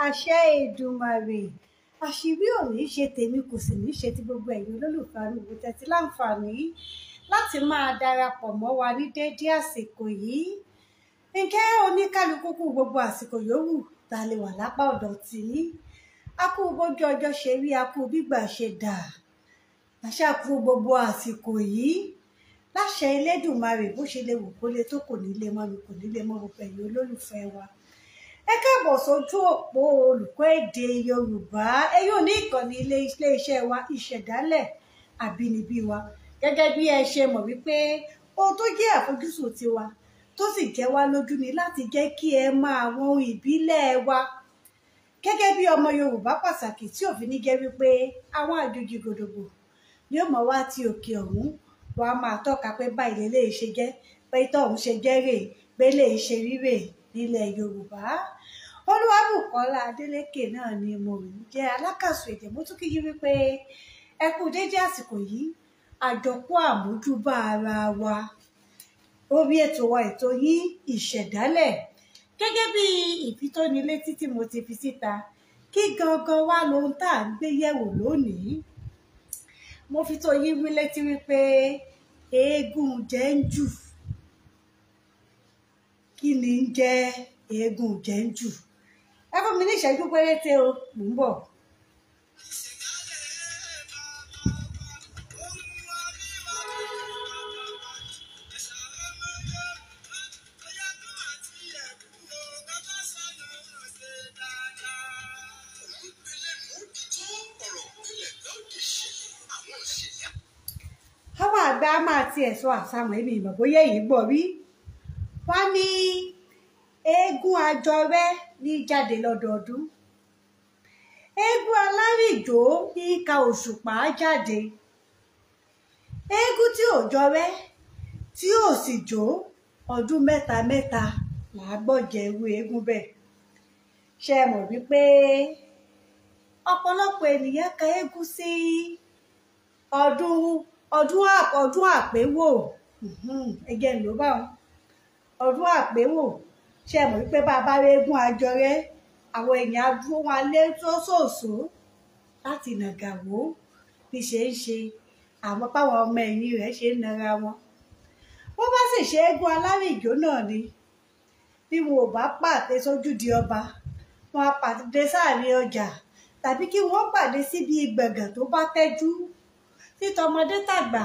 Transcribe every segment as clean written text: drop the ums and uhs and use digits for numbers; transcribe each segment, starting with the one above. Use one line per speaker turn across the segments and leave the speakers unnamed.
Àṣẹ Èdùmàrè. Àṣírí ò ní ṣe tèmi, kò sì ní ṣe ti gbogbo ẹ̀yin olólùfẹ́ Arúgbó tẹ́tí láǹfààní láti máa darapọ̀ mọ́ wa ní déédéé àsìkò yìí. Ǹjẹ́ oníkálukú kú gbogbo àsìkò yòówù tá a lè wà lápá ọ̀dọ̀ tìyín? A kú bójú ọjọ́ ṣe rí, a kú gbígbà ṣe dà. Àṣà kú gbogbo àsìkò yìí. Láṣẹ Elédùmarè, bó ṣe lè wù kó lè tó, kò ní lè mọ́ mi, kò ní lè mọ́ gbogbo ẹ̀yin olólùfẹ́ wa. Ẹ káàbọ̀ sójú òpó olùkọ́ èdè Yorùbá. Ẹ̀yin òní ìkànnì ilé-iṣẹ́ wa Ìṣẹ̀dálẹ̀ Àbínibí wa. Gẹ́gẹ́ bí ẹ ṣe mọ̀ wípé ohun tó jẹ́ àfojúsùn tiwa tó sì jẹ́ wá lójú ni láti jẹ́ kí ẹ máa àwọn ohun ìbílẹ̀ wa. Gẹ́gẹ́ bí ọmọ Yorùbá pàtàkì tí òfin ní jẹ́ wípé àwọn àjòjì gòdògbò ni ó mọ̀ wá ti òkè ọ̀hún, wọ́n á máa tọ́ka pé báyìí lélẹ́yìí ṣe jẹ́, pé tọ́hún ṣe jẹ́ rèé, pé léyìí ṣe rí rèé nílẹ̀ Yorùbá. Olúwabùkọ́lá Adélékè náà ni mo ń jẹ́ alákàsù èdè. Mo tún kí yín wípé ẹ kú déédé àsìkò yìí, àjọkú àmójúbà ara wa orí ètò wa, ètò yín Ìṣẹ̀dálẹ̀. Gẹ́gẹ́ bí ìfitónilétí tí mo ti fi síta, kí gangan wá lohun tá à ń gbé yẹ̀wò lónìí. Mo fi tó yín wí létí wípé eégún jẹ́ńjù. Kí ni ń jẹ́ eégún jẹ́ńjù? Ẹ fún mi ní ìṣẹ́jú péréte o, mò ń bọ̀. Àwọn àgbà máa tiẹ̀ sọ àsámọ̀, èmi ìmọ̀ bóyá èyí gbọ́ rí. Wọ́n ní eégún àjọrẹ́ ní jáde lọ́dọọdún, eégún alárìnjó ní ka òṣùpá jáde, eégún tí ò jọrẹ́ tí ò sì jó, ọdún mẹ́ta mẹ́ta là á gbọ́jẹ irú eégún bẹ́ẹ̀. Ṣé ẹ mọ̀ wípé ọ̀pọ̀lọpọ̀ ènìyàn ka eégún sí ọdún ọdún ọdún àpéwò, ẹgẹ ló bá wọn, ọdún àpéwò. Ṣé ẹ mọ̀ wípé bá a bá rí eégún àjọrẹ́, àwọn èèyàn á dúró wọn lé sóṣòṣò láti nàgà wò bí ṣe ń ṣe, àwọn báwọn ọmọ ẹ̀yìn rẹ̀ ṣe ń nara wọn. Wọ́n bá sì ṣe eégún alárìnjó náà ni, bí wọn ò bá pàtẹ sójúdi ọba, wọn á pàdé sáàrin ọjà tàbí kí wọ́n pàdé síbi gbọ̀ngàn tó bá tẹ́jú, títọmọdé tàgbà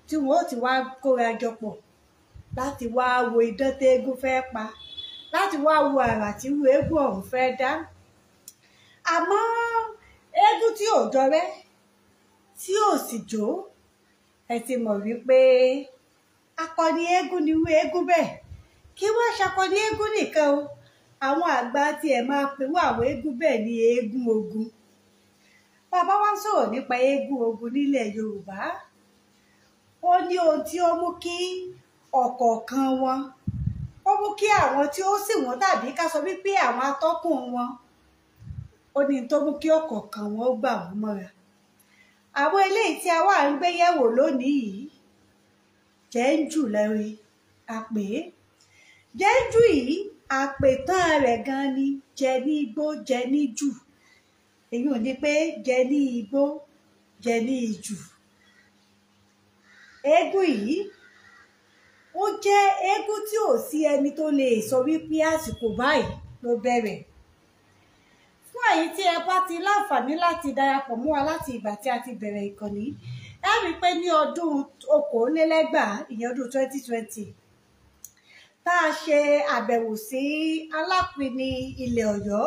tí wọn ó ti wá kóra jọ pọ̀ láti wá wo idán téégún fẹ́ pa, láti wá wo àrà tí irú eégún ọ̀hún fẹ́ dá. Àmọ́ eégún tí ò jọrẹ́ tí ò sì jó, ẹ ti mọ̀ wípé akọni eégún ni irú eégún bẹ́ẹ̀. Kí wọ́n ṣakọni eégún nìkan o, àwọn àgbà tiẹ̀ máa pèrú àwọn eégún bẹ́ẹ̀ ní eégún ogun. Bàbá wa ń sọ̀rọ̀ nípa eégún ogun nílẹ̀ Yorùbá. Ó ní ohun tí ó mú kí ọ̀kọ̀ọ̀kan wọn, ó mú kí àwọn tí ó sì wọ́n tàbí ká sọ wípé àwọn atọ́kùn wọn, ó ní tó mú kí ọ̀kọ̀ọ̀kan wọn ó gbà wọ́n mọ́ra. Àwọn eléyìí tí a wà ń gbé yẹ̀wò lónìí yìí, jẹ́ńjù lẹ́rí àpè. Jẹ́ńjù yìí àpètàn rẹ̀ gan ni jẹ ní igbó jẹ ní jù. Èyí ò ní pé jẹ ní igbó jẹ ní ijù. Eégún yìí ó jẹ́ eégún tí ò sí ẹni tó lè sọ wípé àsìkò báyìí ló bẹ̀rẹ̀. Fún ẹ̀yin tí ẹ bá ti láǹfààní láti darapọ̀ mọ́ wa láti ìgbà tí a ti bẹ̀rẹ̀ ìkànnì, ẹ rí i pé ní ọdún 2020, ìyẹn ọdún 2020, tá a ṣe àbẹ̀wò sí Alápinni ilẹ̀ Ọ̀yọ́.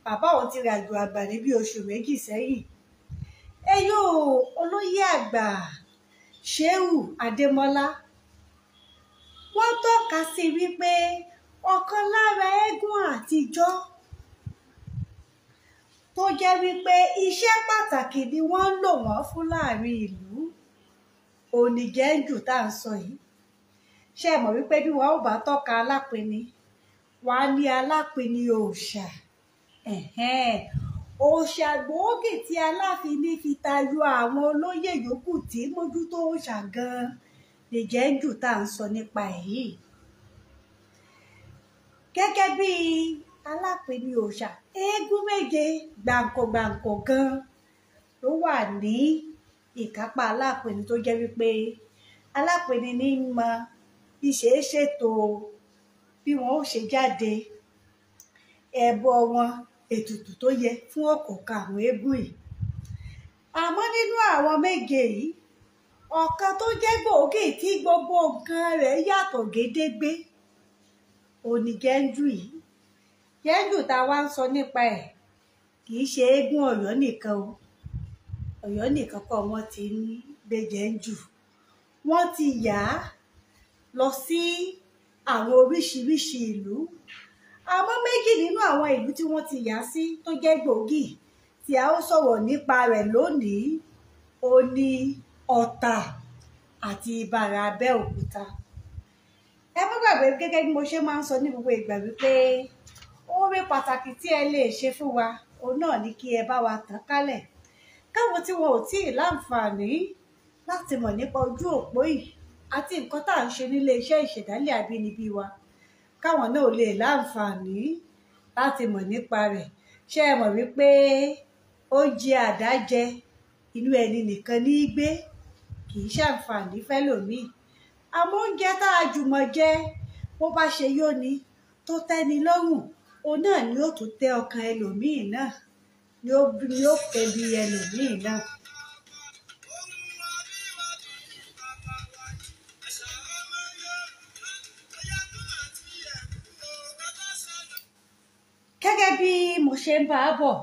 Bàbá òun ti ràjò àgbà ní bí oṣù méjì sẹ́yìn. Eyín olóyè àgbà Ṣéhù Adémọ́lá, wọ́n tọ́ka sí wípé ọ̀kan lára eégún àtijọ́ tó jẹ́ wípé iṣẹ́ pàtàkì ni wọ́n ń lò wọ́n fún láàrin ìlú, òní jẹ́ńjù tá à ń sọ yìí. Ṣé ẹ mọ̀ wípé bí wọn ò bá tọ́ka Alápinni, wọ́n á ní Alápinni òòṣà. Òòṣà gbòógì tí Aláàfin ní fi tayọ àwọn olóyè yòókù tí mójútó òòṣà gan-an ni jẹ́ńjù tá à ń sọ nípa èyí. Gẹ́gẹ́ bí Alápèní òòṣà eégún méje gbàǹkọ̀gbàǹkọ̀ gan ló wà ní ìkápá Alápèní, tó jẹ́ wípé Alápèní ní mọ bí ṣe é ṣètò bí wọn ó ṣe jáde, ẹbọ wọn, ètùtù tó yẹ fún ọ̀kọ̀ọ̀kan àwọn eégún yìí. Àmọ́ nínú àwọn méje yìí, ọ̀kan tó jẹ́ gbòógì tí gbogbo nǹkan rẹ̀ yàtọ̀ gédégbé òní Gẹ́ńdù yìí. Gẹ́ńdù tá a wá ń sọ nípa ẹ̀ kì í ṣe eégún Ọ̀yọ́ nìkan o. Ọ̀yọ́ nìkan kọ́ wọ́n ti ń gbé Gẹ́ńdù, wọ́n ti yà á lọ sí àwọn oríṣiríṣi ìlú. Àmọ́ méjì nínú àwọn ìlú tí wọ́n ti yà sí tó jẹ́ gbòógì tí a ó sọ̀rọ̀ nípa rẹ̀ lónìí ó ní Ọ̀tà àti Ìbàrà Abẹ́òkúta. Ẹ má gbàgbé gẹ́gẹ́ bí mo ṣe máa ń sọ ní gbogbo ìgbà wípé oore pàtàkì tí ẹ lè ṣe fún wa òun náà ni kí ẹ bá wa tàn kálẹ̀, káwọn tí wọn ò tí ì láǹfààní láti mọ̀ nípa ojú òpó yìí àti nǹkan tá à ń ṣe nílé iṣẹ́ ìṣẹ̀dálẹ̀ àbínibí wa, káwọn náà lè láǹfààní láti mọ̀ nípa rẹ̀. Ṣé ẹ mọ̀ wípé oúnjẹ àdájẹ inú ẹni nìkan ní í gbé, kì í ṣàǹfààní fẹ́lòmíì. Àmọ́ oúnjẹ tá a jùmọ̀ jẹ bó bá ṣe yó ni tó tẹ́ni lọ́rùn, òun náà ni ó tún tẹ́ ọkàn ẹlòmíì náà, ni ó tẹbi ẹlòmíì náà. Gẹ́gẹ́ bí mo ṣe ń bá a bọ̀,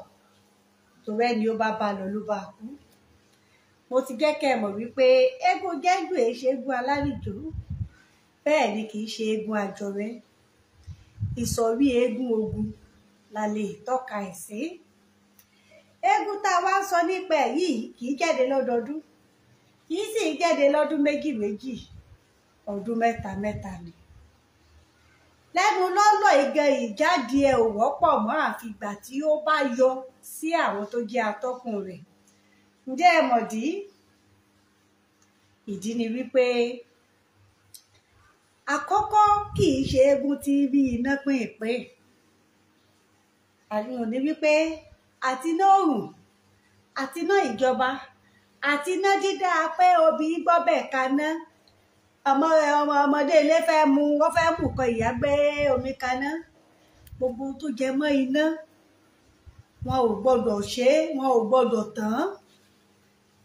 torí ẹni ó bá bá lọ ló bá kú. Mo ti jẹ́ kẹ́ ẹ mọ̀ wípé eégún Gẹ́ńdù èé ṣe eégún alárìnjó, bẹ́ẹ̀ ni kì í ṣe eégún àjọrẹ́. Ìsọ̀rí eégún ogun la lè tọ́ka ẹ̀ sí. Eégún tá a wá ń sọ nípa ẹ̀ yìí kì í jáde lọ́dọọdún, kì í sì jáde lọ́dún méjì méjì, ọdún mẹ́ta mẹ́ta ni. Lẹ́nu lọ́lọ́ igan ìjáde ẹ̀ ò wọ́pọ̀ mọ́ àfìgbà tí ó bá yọ sí àwọn tó jẹ́ atọ́kùn rẹ̀. Ǹjẹ́ ẹ mọ̀dí? Ìdí ni wípé àkọ́kọ́ kì í ṣe eégún tí rí iná pínpín. Àyùn ní wípé àti iná òrùn, àti iná ìjọba, àti iná dídá pé obì gbọ́bẹ̀ kaná. Ọmọdé ilé fẹ́ mu, wọ́n fẹ́ mú nǹkan ìyá gbé omi kaná. Gbogbo tó jẹ mọ́ iná, wọn ò gbọ́dọ̀ ṣe é, wọn ò gbọ́dọ̀ tàn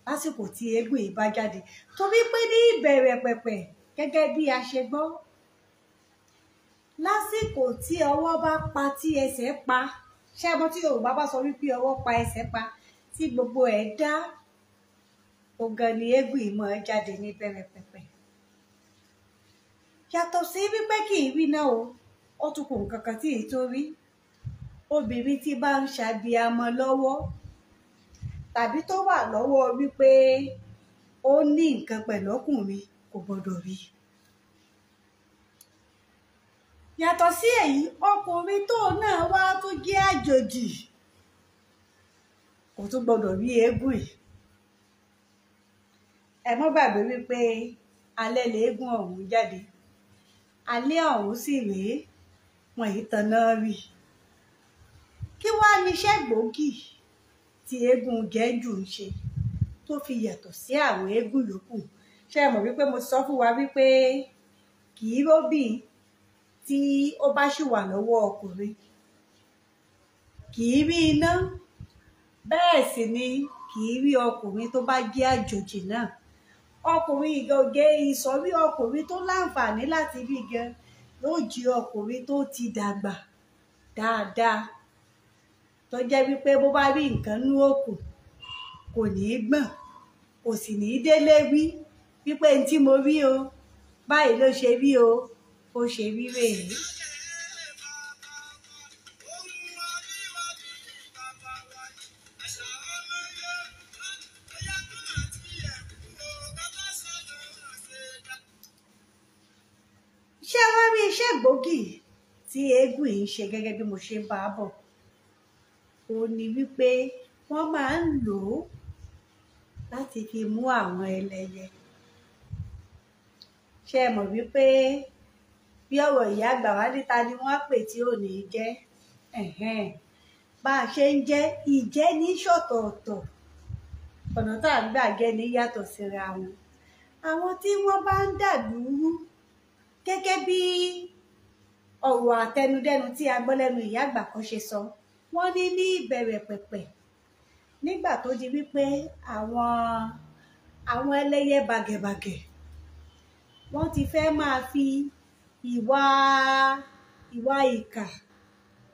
lásìkò tí eégún yìí bá jáde. Torí pé ní ìbẹ̀rẹ̀ pẹ̀pẹ̀ gẹ́gẹ́ bí a ṣe gbọ́, lásìkò tí ọwọ́ bá pa tí ẹsẹ̀ pa, ṣé ẹ mọ̀ tí Yorùbá bá sọ wípé ọwọ́ pa ẹsẹ̀ pa, tí gbogbo ẹ̀ dá, ọ̀gàn ni eégún yìí máa jáde ní ìbẹ̀rẹ̀ pẹ̀pẹ̀. Yàtọ̀ sí wípé kì í rí náà o, ó tún kù nǹkan kan tí èyí tó rí. Obìnrin tí bá ń ṣàbíamọ lọ́wọ́ tàbí tó wà lọ́wọ́ wípé ó ní nǹkan pẹ̀lú ọkùnrin kò gbọ́dọ̀ rí. Yàtọ̀ sí èyí, ọkùnrin tó náà wá tó jẹ́ àjòjì kò tún gbọ́dọ̀ rí eégún yìí. Ẹ má gbàgbé wípé alẹ́ lèégún ọ̀hún jáde, alẹ́ ọ̀hún sì rèé, wọn yìí tanná rí. Kí wá ní iṣẹ́ gbòógì tí eégún Gẹ́ńdù ń ṣe tó fi yàtọ̀ sí àwọn eégún yòókù? Ṣé ẹ mọ̀ wípé mo sọ fún wa wípé kì í róbì tí ó bá ṣì wà lọ́wọ́ ọkùnrin, kì í rí iná, bẹ́ẹ̀ sì ni kì í rí ọkùnrin tó bá jẹ́ àjòjì náà. Ọkùnrin ìgànge ìsọ̀rí ọkùnrin tó láǹfààní láti rí gan yóò jẹ́ ọkùnrin tó ti dàgbà dáadáa, tó jẹ́ wípé bó bá rí nǹkan nú òkú kò ní í gbọ̀n, kò sì ní í délé wí wípé n tí mo rí o, báyìí ló ṣe rí o, ó ṣe rí rèé. Ṣé wọ́n rí iṣẹ́ gbòógì tí eégún yìí ń ṣe gẹ́gẹ́ bí mo ṣe ń bá a bọ̀? Ó ní wípé wọ́n máa ń lò ó láti fi mú àwọn ẹlẹ́yẹ. Ṣé ẹ mọ̀ wípé bí ọ̀rọ̀ ìyá àgbà wá níta ni wọ́n pè tí ò ní jẹ́? Bá a ṣe ń jẹ́ ìjẹ́ ní ṣọ̀tọ̀ọ̀tọ̀, ọ̀nà tá à ń gbà jẹ́ ní yàtọ̀ síra wọn. Àwọn tí wọ́n bá ń dàlúrú gẹ́gẹ́ bí ọ̀rọ̀ àtẹnudẹ́nu tí a gbọ́ lẹ́nu ìyá àgbà kan ṣe sọ, wọ́n ní ní ìbẹ̀rẹ̀ pẹ̀pẹ̀ nígbà tó di wípé àwọn ẹlẹ́yẹ bàgẹ̀bàgẹ̀ wọ́n ti fẹ́ máa fi ìwà ìkà,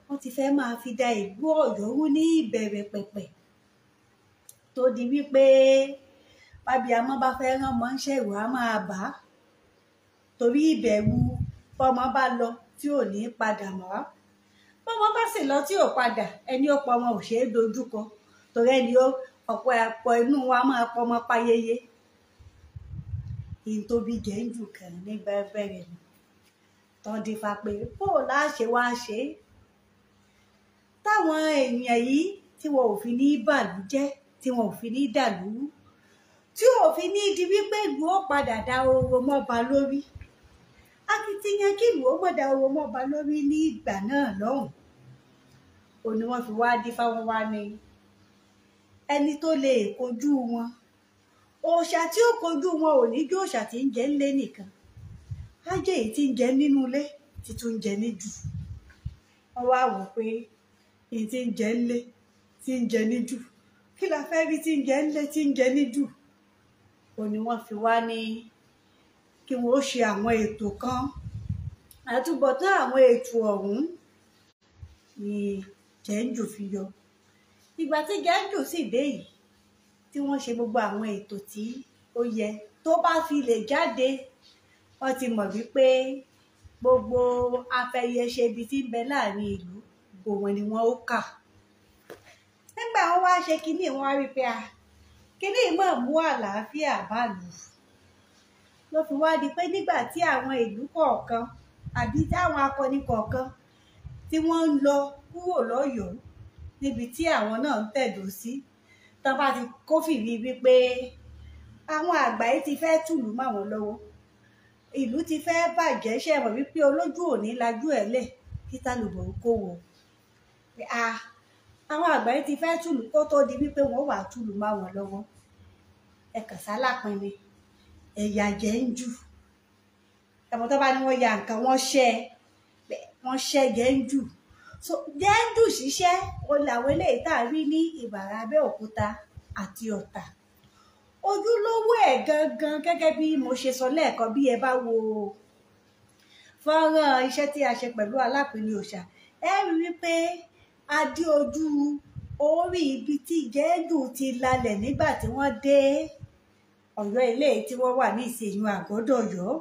wọ́n ti fẹ́ máa fi da ìlú Ọ̀yọ́ rú ní ìbẹ̀rẹ̀ pẹ̀pẹ̀, tó di wípé bábíamọ bá fẹ́ rán ọmọ ńṣẹ́ ìwà á máa bà á, torí ìbẹ̀rù bọ́mọ bá lọ tí ò ní padà mọ́, bọ́mọ bá sì lọ tí ò padà, ẹni ó pọmọ ò ṣeé dojúkọ, torí ẹni ó ọ̀pọ̀ ẹ̀pọ̀ inú wa máa pọmọ payeye. Ìyìn tó bí Jẹ́ńjù kan nígbà bẹ̀rẹ̀ ni tán dífá pé bó o láṣẹ wá ṣe é táwọn èèyàn yìí tí wọn ò fi ní bàlújẹ́, tí wọn ò fi ní dàlúrú, tí ò fi ní di wípé ìlú ó padà da oró mọ́ba lórí. Akitiyan kí ìlú ó mọ̀ da oró mọ́ba lórí ní ìgbà náà lọ́hùn, ò ní wọ́n fi wá dífá, wọn wá ní ẹni tó lè kojú wọn. Òòṣà tí ó kojú wọn ò ní jó òòṣà tí ń jẹ ńlé nìkan, á jẹ́ èyí tí ń jẹ nínú ilé tí tún ń jẹ níjù. Wọ́n wá wò pé èyí tí ń jẹ ńlé tí ń jẹ níjù, kí la fẹ́ rí tí ń jẹ ńlé tí ń jẹ níjù? Ò ní wọ́n fi wá ní kí wọ́n ó ṣe àwọn ètò kan. Àtúbọ̀tán àwọn ètò ọ̀hún ni Jẹ́ńjù fi yọ. Ìgbà tí Jẹ́ńjù sì dé yìí, tí wọ́n ṣe gbogbo àwọn ètò tí ó yẹ, tó bá fi lè jáde, wọ́n ti mọ̀ wípé gbogbo afẹyẹṣebi tí ń bẹ láàrin ìlú, gbogbo wọn ni wọ́n ó kà. Nígbà wọn wá ṣe kinní, wọn wá rí pé a kinní mọ̀ mú àlàáfíà bá lù ú. Ló fi wá di pé nígbà tí àwọn ìlú kọ̀ọ̀kan àbí táwọn akọni kọ̀ọ̀kan tí wọ́n ń lọ kúrò lọ́yọ̀ọ́ níbi tí àwọn náà ń tẹ̀dó sí, tán bá ti kófìrí wípé àwọn àgbà yìí ti fẹ́ tùlù mọ́ àwọn lọ́wọ́, ìlú ti fẹ́ bàjẹ́, ṣe mọ̀ wípé olójú òní lajú ẹ̀ lẹ̀ kí tálùbọ̀ kó wọ̀. Àwọn àgbà yìí ti fẹ́ tùlù kó tó di wípé wọ́n wà tùlù mọ́ àwọn lọ́wọ́. Ẹ kàn sálápin ni ẹ̀yà Jẹ́ńjù. Ẹ̀mọ́ tó bá ní wọ́n ya nǹkan, wọ́n ṣẹ́ Jẹ́ńjù. So Jẹ́ńjù ṣiṣẹ́ o làwọn eléyìí tá a rí ní Ìbàrà Abẹ́òkúta àti Ọ̀tà. Ojúlówó ẹ̀ gangan gẹ́gẹ́ bí mo ṣe sọ lẹ́ẹ̀kan, bí ẹ bá wo fọ́nrán iṣẹ́ tí a ṣe pẹ̀lú Alápinni Òòṣà, ẹ rí wípé a dé ojú orí ibi tí Jẹ́ńjù ti lalẹ̀ nígbà tí wọ́n dé Ọ̀yọ́ ilé tí wọ́n wà ní ìsìnyún Àgọ́dọ̀yọ́,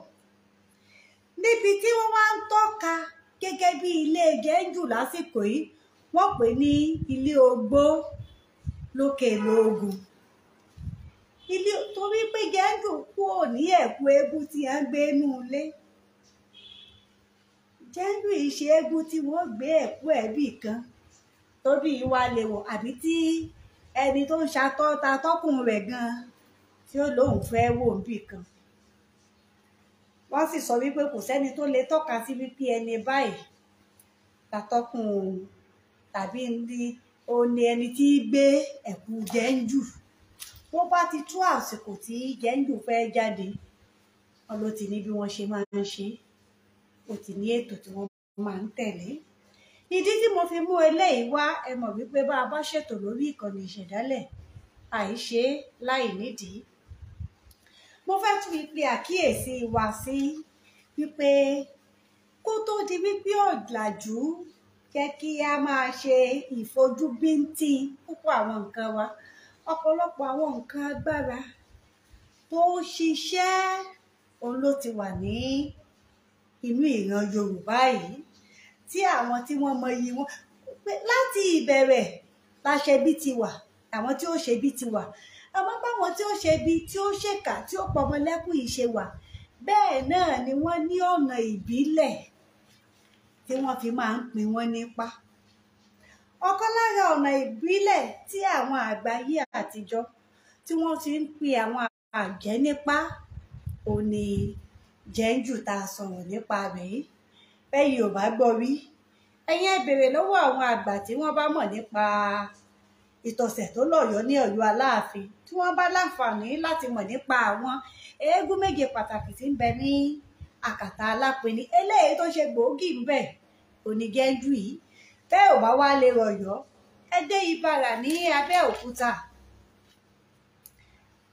níbi tí wọ́n wá ń tọ́ka gẹ́gẹ́ bí ilé Jẹ́ńjù lásìkò yìí, wọ́n pè ní ilé ogbó lókè lóògùn. Ilé torí pé Jẹ́ńjù kúrò ní ẹ̀kú eégún tí a ń gbé inú ilé. Jẹ́ńjù yìí ṣe eégún tí wọ́n gbé ẹ̀kú ẹ̀bì kan tóbi ìwà lè wọ̀, àbí tí ẹni tó ń ṣàtọ́ta tọ́kùn rẹ̀ gan-an tí ó lóun fẹ́ wò níbì kan. Wọ́n sì sọ wípé kò sẹ́ni tó lè tọ́ka sí wípé ẹni báyìí tatọ́kùn tàbí ó ní ẹni tí í gbé ẹ̀kú Jẹ́ńjù. Bó bá ti tú àsìkò tí Jẹ́ńjù fẹ́ jáde, wọn ló ti ní bí wọ́n ṣe máa ń ṣe, ó ti ní ètò tí wọ́n máa ń tẹ̀lé. Ìdí tí mo fi mú eléyìí wá, ẹ mọ̀ wípé bá a bá ṣètò lórí ìkànnì Ìṣẹ̀dálẹ̀, àìṣe láì nídìí. Mo fẹ́ tún ipe àkíyèsí wa sí wípé kó tó di wípé ọ̀làjú jẹ́ kí a máa ṣe ìfojúbíntín púpọ̀ àwọn nǹkan wa, ọ̀pọ̀lọpọ̀ àwọn nǹkan agbára tó ṣiṣẹ́ òun ló ti wà ní inú ìran Yorùbá yìí, tí àwọn tí wọ́n mọ iyì wọn láti ìbẹ̀rẹ̀ la ṣe bí ti wà, àwọn tí ó ṣe bí ti wà, àmọ́ báwọn tí ó ṣe bí tí ó ṣèkà tí ó pọmọ lẹ́kùn yìí ṣe wà, bẹ́ẹ̀ náà ni wọ́n ní ọ̀nà ìbílẹ̀ tí wọ́n fi máa ń pín wọn nípa. Ọ̀kan lára ọ̀nà ìbílẹ̀ tí àwọn àgbáyé àtijọ́ tí wọ́n ti ń pín àwọn àjẹ́ nípa ò ní Jẹ́ńjù tá a sọ̀rọ̀ nípa rẹ̀ yìí. Bẹ́ẹ̀ yìí ò bá gbọ́ rí, Ẹ̀yin ẹ béèrè lọ́wọ́ àwọn àgbà tí wọ́n bá mọ̀ nípa ìtọ̀sẹ̀ tó lọ́yọ̀ọ́ ní Ọ̀yọ́ Aláàfin, tí wọ́n bá láǹfààní láti mọ̀ nípa àwọn eégún méje pàtàkì tí ń bẹ ní àkàtà Alápinni. Eléyìí tó ṣe gbòógì ń bẹ onígẹ́ńdù yìí. Tẹ́ ò bá wá lè rọ̀yọ́, ẹ dé Ìbàrà ní Abẹ́òkúta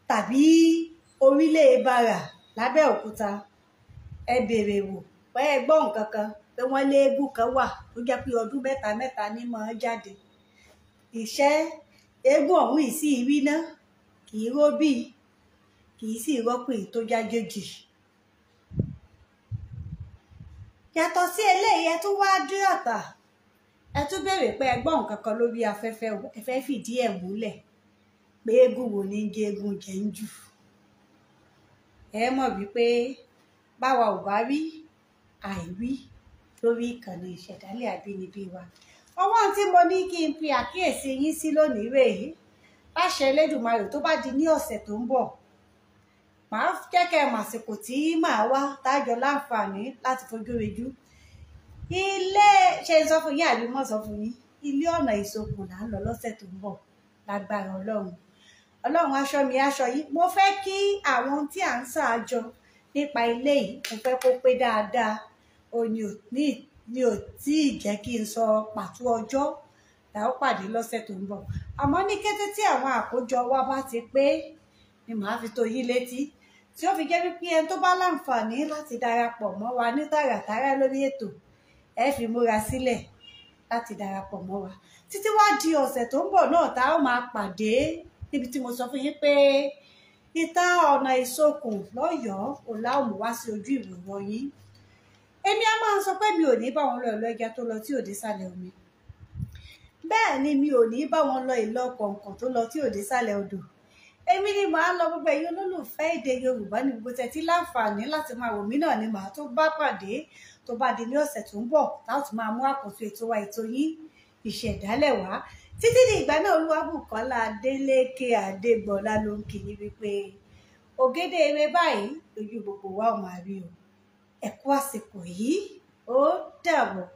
tàbí orílẹ̀ Ìbàrà lábẹ́òkúta, ẹ béèrè wò pé ẹ gbọ́ nǹkan kan pé wọ́n lé eégún kan wà tó jẹ́ pé ọdún mẹ́ta mẹ́ta ní máa jáde. Iṣẹ́ eégún ọ̀hún yìí sì rí ná, kì í róbì, kì í sì rọ́pò èyí tó jájèjì. Yàtọ̀ sí eléyìí, ẹ tún wá dé ọ̀tà, ẹ tún béèrè pé ẹ gbọ́ nǹkan kan lórí afẹ́fẹ́, ẹ fẹ́ fìdí ẹ̀ múlẹ̀ pé eégún wo ní jẹ́ eégún jẹ́ńjù. Ẹ mọ̀ wípé báwa ò bá rí àìwí lórí ìkànnì Ìṣẹ̀dálẹ̀ Àbínibí wa. Ọwọ́n tí mo ní kí n fi àkíyèsí yín sí lónìí rèé. Láṣẹ Elédùmarè, tó bá di ní ọ̀sẹ̀ tó ń bọ̀, màá jẹ́ kẹ́ ẹ màsìkò tí màá wá tájọ láǹfààní láti fojú rinjú. Ilé ṣe ń sọ fún yín àbí mọ́ sọ fún yín, ilé ọ̀nà ìsokùn là ń lọ lọ́sẹ̀ tó ń bọ̀ lágbára Ọlọ́run. Ọlọ́run aṣọ mi aṣọ yìí, mo fẹ́ kí àwọn tí à ń ṣàjọ nípa ilé yìí, mo fẹ́ kó pé dáadáa. Ó ní ò tí ì jẹ́ kí n sọ pàtó ọjọ́ tá ó pàdé lọ́sẹ̀ tó ń bọ̀. Àmọ́ ní kété tí àwọn àkójọ wa bá ti pé ni màá fi tó yín létí, tí ó fi jẹ́ wípé ẹni tó bá láǹfààní láti darapọ̀ mọ́ wa ní tààràtàrà lórí ètò, ẹ fi múra sílẹ̀ láti darapọ̀ mọ́ wa títí wá di ọ̀sẹ̀ tó ń bọ̀ náà tá ó máa pàdé níbi tí mo sọ fún yín pé ìtàn ọ̀nà ìsokùn lọ́yọ̀ọ́ ọ̀la ò mú wá sí ojú ìwòran yín. Èmi á máa sọ pé mi ò ní bá wọn lọ ìlọ ẹja tó lọ tí ò dé sàlẹ̀ omi, bẹ́ẹ̀ ni mi ò ní bá wọn lọ ìlọ kọ̀ọ̀kan tó lọ tí ò dé sàlẹ̀ odò. Èmi ni màá lọ. Gbogbo ẹ̀yin olólùfẹ́ èdè Yorùbá ní gbogbo tẹ́tí láǹfààní láti máa wò mí náà ni màá tó bá pàdé tó bá di ní ọ̀sẹ̀ tó ń bọ̀, tá ó tún máa mú àkọ́tún ètò wa ètò yín Ìṣẹ̀dálẹ̀ wá. Títí di ìgbà náà, Olúwabùkọ́lá Adélékè Adégbọlá ló ń kí yín wípé ògèdè eré báyìí lójú gbogbo wa ò máa rí o. Ẹ kú àsìkò yìí, ó dàbọ̀.